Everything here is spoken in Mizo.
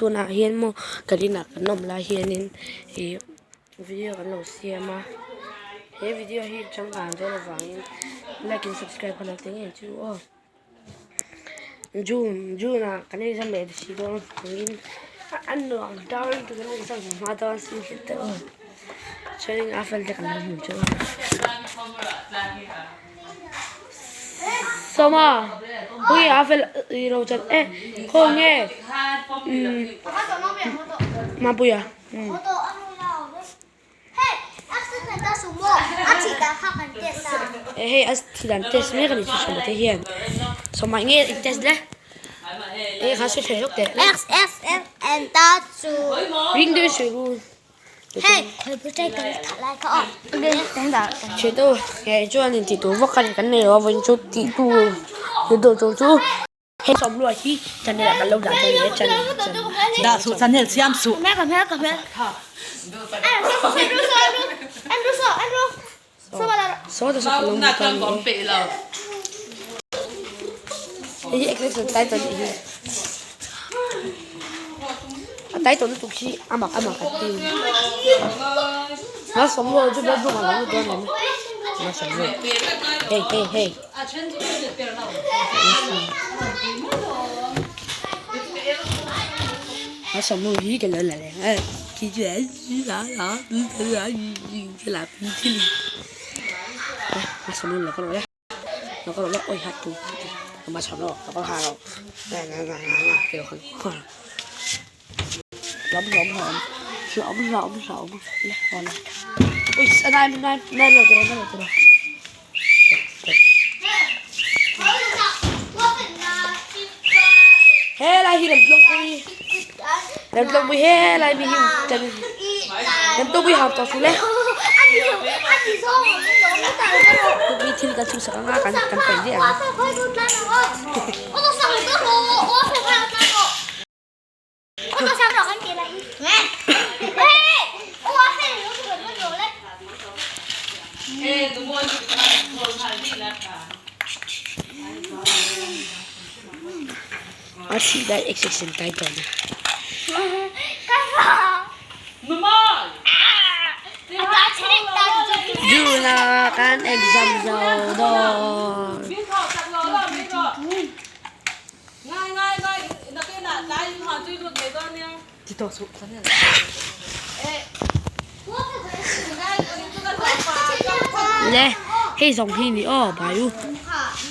Tunah hian maw kan inah kan awm lai hianin ih video kan lo siam a. He video hi changkang dawn avangin like and subscribe kha lo ti ngei chu aw. June June ah kan exam leh si dawn avangin a nuam dawn lutuk kan exam zawh hma dawn sin hrilh teh aw. Chuanin a fel te kan lo hmu chu. Sawma ui a fel i ro chan e khaw nge umm Mapuia umm. Hei a thi dan test mek a ni chu sawma te hian sawma eng nge i test le eng kha sawi thei lawk teh ring deuh in sawi ru. Thiantu hei chuan in tih tur vak kan nei lo a vawiin chu tih tur tur chu. Hei sawmluai hi channel ah kan lo dah dawn nia channel channel. Dah suh channel siam suh. Saw ta saw ka lo hmu ta ni e. Hei hi exercise title nih hi. A title lutuk hi a mak a mak a ti. Ma sawmluai chu bedroom ah lo lut dawn em? Ma sawmluai. Hey hey hey. A sawmlu hi ka lo la leh a khi chu a sawmlu lo ka rawh le lo ka rawh le awi hat tu ma sawmlu lo ka ha lo hlawm hlawm hlawm hlawm hlawm hlawm le aw le ui a nai nai nai lo tur nai lo tur. Helai hi Remtlawngpui Remtlawngpui helai mi hi chan Remtlawngpui hau tawh suh le Tupui thil kan chhuhsak anga kan kan paih daih ang. A thih lai exercise tai tawn a. June ah kan exam zo dawn. Le hei zawng hi ni aw bhai u.